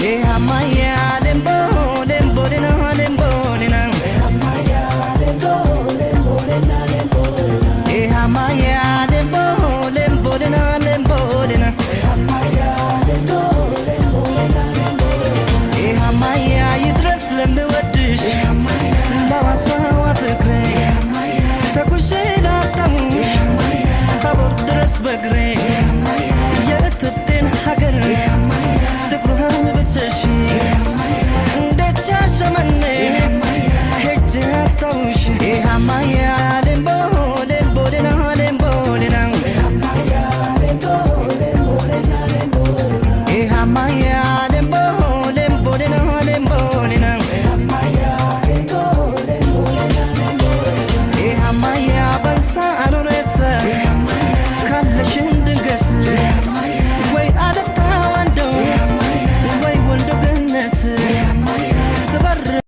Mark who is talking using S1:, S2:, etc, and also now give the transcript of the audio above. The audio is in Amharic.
S1: ኤሃማያ ሌምቦ ሌምቦሌና ሌምቦሌና ኤሃማያ ሌምቦ ሌምቦሌና ሌምቦሌና ኤሃማያ ይድረስ ለምወድሽ ለዋሳዋ ፍቅሬ ተጉዤ ላጣሁሽ ታቦር ድረስ በእግሬ የእትብቴን ሀገር ጥቁርሃን ብትሸሺ።